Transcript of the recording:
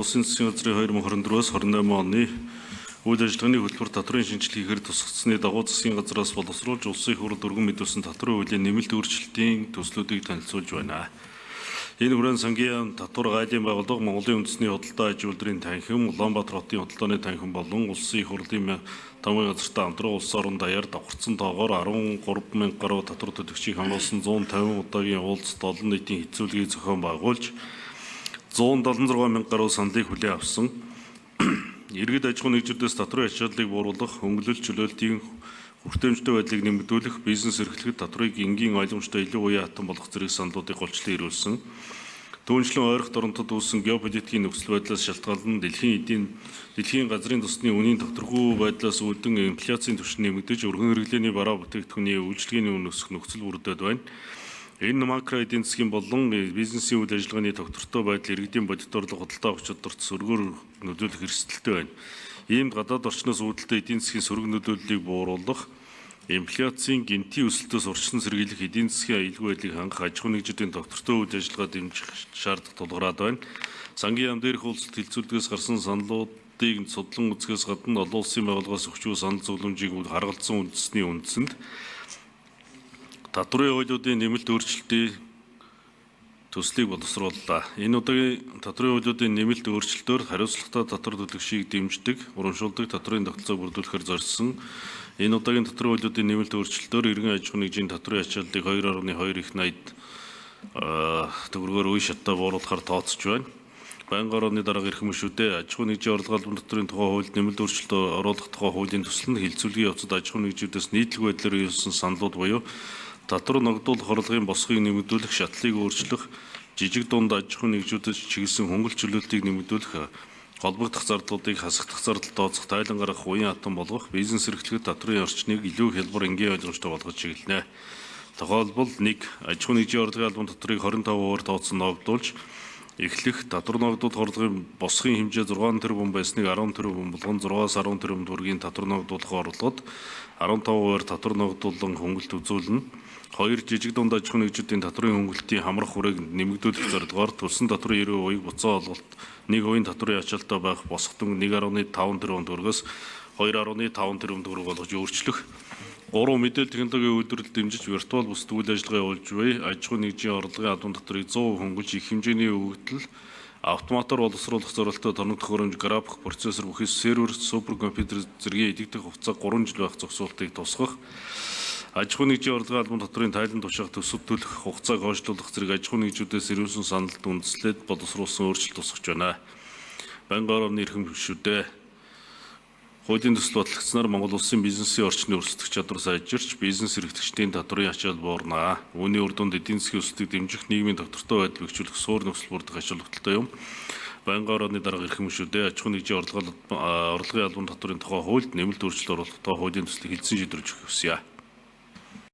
Улсын засгийн газрын 2024-өөс 28 оны үйл ажиллагааны хөтөлбөр татврын шинжилгээ хийхээр тусгагдсаны дагуу засгийн газраас боловсруулж улсын их хурлд өргөн мэдүүлсэн татврын хуулийн нэмэлт өөрчлөлтийн төслүүдийг танилцуулж байна. Энэ хүрээнд сангийн яам татвар гайлын байгууллага Монголын үндэсний худалдаа аж үйлдвэрийн танхим, Улаанбаатар хотын худалдааны танхим болон улсын их хурлын тамгын газартай хамтран улс орон даяар давхарцсан тоогоор 13 мянга гаруй татвар төлөгчийг хамруулсан 150 удаагийн уулзалт олон нийтийн хязгаарлалыг зохион байгуулж 176 мянга гаруй саналыг хүлээн авсан. Иргэд аж ахуйн нэгжүүдээс татврын ачааллыг бууруулах, хөнгөлөл чөлөөлтийн хүртээмжтэй байдлыг нэмэгдүүлэх, бизнес эрхлэхэд татврыг энгийн ойлгомжтой илүү уян хатан болгох зэрэг саналуудыг голчлон ирүүлсэн. Түүнчлэн ойрхот оронтод үүссэн геополитикийн нөхцөл байдлаас шалтгаалan дэлхийн газрын тосны үнийн тогтворгүй байдлаас үүдэн инфляцийн түвшин нэмэгдэж, өргөн хэрэглээний бараа бүтээгдэхүүний үйлчилгээний үн өсөх нөхцөл бүрдээд байна. Энэ макро эдийн засгийн болон бизнесийн үйл ажиллагааны тогтвортой байдал иргэдийн бодит орлого, худалдаа авах чадварт сөргөөр нөлөөлөх эрсдэлтэй байна. Иймд гадаад орчноос үүдэлтэй эдийн засгийн сөрөг нөлөөллийг бууруулах, инфляцийн гэнэтийн өсөлтөөс урьдчилан сэргийлэх, эдийн засгийн аюулгүй байдлыг хангах, аж ахуйн нэгжүүдийн тогтвортой үйл ажиллагаа дэмжих шаардлага тулгараад байна. Сангийн яам дээрх уулзалт хэлцүүлдгээс гарсан саналуудыг судлан үзэхээс гадна олон улсын байгууллагаас өгч буй санал зөвлөмжийг харгалзсан үндэсний үндсэнд татврын хуулиудын нэмэлт өөрчлөлтийн төслийг боловсрууллаа. Энэ удаагийн татврын хуулиудын нэмэлт өөрчлөлтөөр хариуцлагатай татвар төлөгчийг дэмждэг, урамшуулдаг татврын тогтолцоог бүрдүүлэхээр зорьсон. Энэ удаагийн татврын хуулиудын нэмэлт өөрчлөлтөөр иргэн аж ахуйн нэгжийн татврын ачааллыг 2.2 их 80 төгрөгөөр үе шаттай бууруулахар тооцож байна. Байнгын орооны дарга эрхэм мөшүүдээ аж ахуйн нэгжийн орлого албан татврын тухай хуульд нэмэлт өөрчлөлт оруулах тухай хуулийн төсөл нь хилцүүлгийн явцад аж ахуйн нэгжүүдээс нийтлэг байдлаар ирсэн саналууд буюу татвар ногдуулах орлогын босгыг нэмэгдүүлэх, шатлалыг өөрчлөх, жижиг дунд аж ахуйн нэгжүүдэд чиглэсэн хөнгөлт чөлөөлтийг нэмэгдүүлэх, холбогдох зардлуудыг хасагдах зардал тооцох, тайлан гаргах, уян хатан болгох, бизнес эрхлэхэд татврын орчныг илүү хялбар, энгийн ойлгомжтой болгож чиглэнэ. Тухайлбал 1. Аж ахуйн нэгжийн орлогын албан татврыг 25%-аар тооцсон ногдуулж эхлэх, татвар ногдуулах орлогын босгын хэмжээ 6 тэрбум байсныг 10 тэрбум болгон 6-аас 10 тэрбум төгрөгийн татвар ногдуулах орлогод 15%-аар татвар ногдуулан хөнгөлт үзүүлнэ. 2. Жижиг дунд аж ахуйн нэгжүүдийн татврын хөнгөлтийн хамрах хүрээг нэмэгдүүлэх зорилгоор төлсөн татврын 90%-ийг буцаан олголт 1% татврын ачаалттай байх босго дүнг 1.5 тэрбум төгрөгөөс 2.5 тэрбум төгрөг болгож өөрчлөх. 3. Мэдээлэл технологийн үйлдвэрлэлд дэмжиж виртуал бүсэд үйл ажиллагаа явуулж буй аж ахуйн нэгжийн орлогын албан татврыг 100% хөнгөлж их хэмжээний өгөгдөл автоматар боловсруулах зорилттой тоног төхөөрөмж, график, процессор бүхий сервер, суперкомпьютер зэргийн эдэгдэх хугацаа 3 жил байх зохицуултыг тусгах, аж ахуйн нэгжийн орлогын албан татврын тайлан тушаах төсөв төлөх хугацааг хойшлуулах зэрэг аж ахуйн нэгжүүдээс ирүүлсэн саналд үндэслээд боловсруулсан өөрчлөлт тусгаж байна. Байнгын орооны эрхэм гишүүдээ хуулийн төсөл батлагдсанаар Монгол улсын бизнесийн орчны өрсөлдөх чадвар сайжирч, бизнес эрхлэгчдийн татврын ачаал буурна. Үүний үр дүнд эдийн засгийн өсөлтийг дэмжих, нийгмийн тогтвортой байдал бэхжүүлэх суур нөхцөл бүрдэх ач холбогдолтой юм. Байнгын орооны дарга эрхэм гишүүдээ аж ахуйн нэгжийн орлогын албан татврын тухай хуульд нэмэлт өөрчлөлт оруулах тухай хуулийн төслийг хэлэлцэн шийдвэрлэж өгөх хүсье.